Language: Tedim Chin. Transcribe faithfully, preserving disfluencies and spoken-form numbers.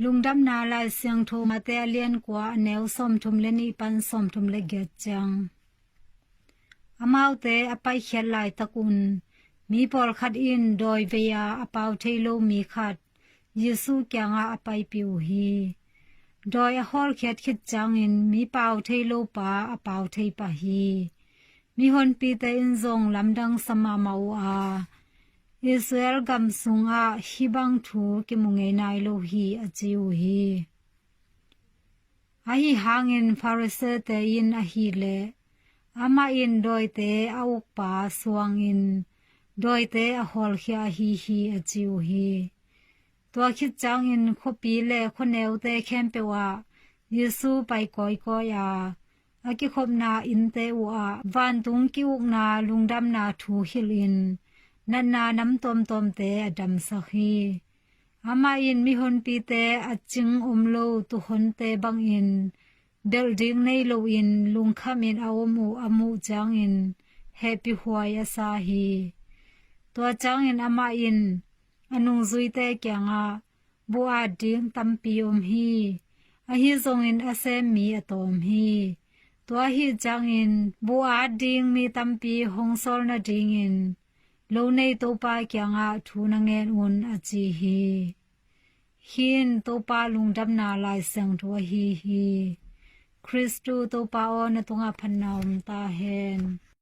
Lungdamna Lai Siangtho Mate a lian kua, a neu sawmthum le nih pan sawmthum le giat ciang. Amaute a paikhiat laitakun mi pawlkhat in dawi vei-a a pau thei lo mi khat Jesu kiangah a paipih uh hi. Dawi a hawlkhiat khit ciangin mi pau thei lo pa a pau thei pah hi. Mihonpite in zong lamdang sa mahmah uh a, Israel gam sungah hih bang thu kimu ngei nai lo hi, a ci uh hi. Ahi hangin Pharisee-te in ahih leh, amah in dawite a ukpa suangin dawite a hawlkhia ahi hi, a ci uh hi. Tua khit ciangin khuapi le khuaneute khempeuh ah Jesu pai kawikawi a, a kikhopna innte uhah vantung ki-ukna lungdamna thu hilhin natna nam tuamtuamte a damsak hi. Amah in mihonpite a cing om lo tuuhonte bangin belh ding nei loin lungkhamin a om uh a muh ciangin hehpihhuai a sa hi. Tua ciangin amah in a nungzuite kiangah, "Buh at ding tampi om hi. Ahi zongin a sem mi a tawm hi. Tua ahih ciangin buh at ding mi tampi hong sawl nadingin lo nei Topa kiangah thu na ngen un," a ci hi. Hih in Topa Lungdamna Lai Siangtho ahi hi. Khristu Topa aw, na tungah phatna om ta hen.